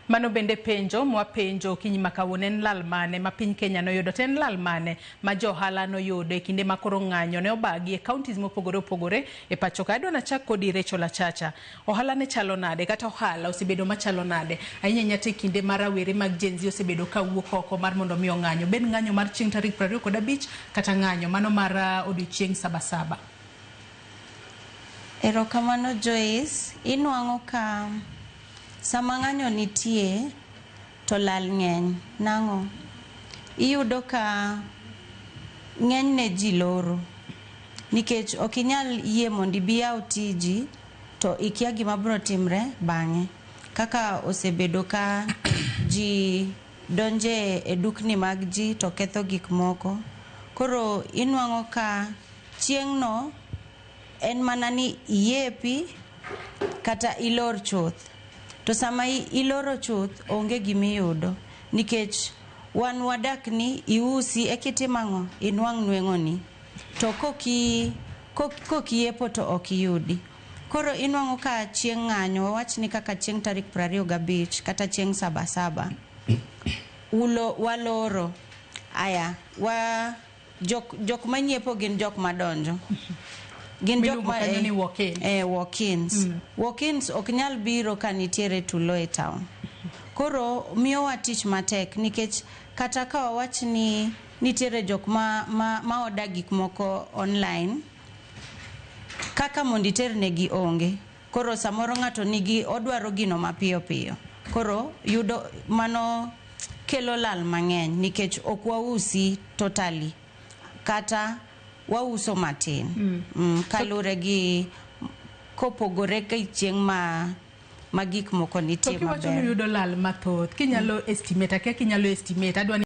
Mano bende penjo mwapenjo okinyi ma kawuono en lal mane ma piny Kenya noyudo to en lal mane ma jo ohala noyudo e kinde ma koro ng'anyo ne obagi e counties mopogore opogore e pacho ka. Adwa nachak kodi Rachel Achacha. Ohala ne chalo nade kata ohala osebedo machalo nade ahinya ahinya to e kinde ma rawere mag Gen Z osebedo ka wuok oko mar mondo mi ong'anyo bed ng'anyo mar chieng' tarik 25 kata ng'anyo mano mar odiochieng' Sabasaba. Erokamano Joyce, inwang'o ka sama ng'anyo nitie to lal ng'eny. Nang'o? Iyudo ka ng'enyne ji loro nikech ok inyal yie mondo ibi yaw tiji to ikia gima biro timre bang'e. Kaka osebedo ka ji donje e dukni mag ji to ketho gik moko. Koro inwang'o ka chieng'no en mana ni iepi kata ilor chuth. To sama iloro chuth onge gimiyudo nikech wan wadak ni iusi ekitim ang'o inwang' nweng'oni to kokiepo to ok iyudi. Koro inwang'o ka chieng' ng'anyo wawach ni kaka chieng' tarik 25 kata chieng' Sabasaba ulo waloro aya wa jok manyiepo gin jok madonjo. Gin jok ma kanyo ni walk-in. Walk-ins. Walk-ins ok nyal biro ka nitiere tulo e town. Koro miyowa tich matek nikech kata ka wawach ni nitiere jok ma order gik moko online kaka mondo iternegi onge. Koro samoro ng'ato nigi odwaro gino mapiyo piyo. Koro yudo mano kelo lal mang'eny nikech ok wausi totally kata wauso matin kaluwore gi kopogore gi chieng' ma gik moko To nitie kiwacho ni maber. yudo lal mathoth kinyalo estimate akia kinyalo estimate adwa ni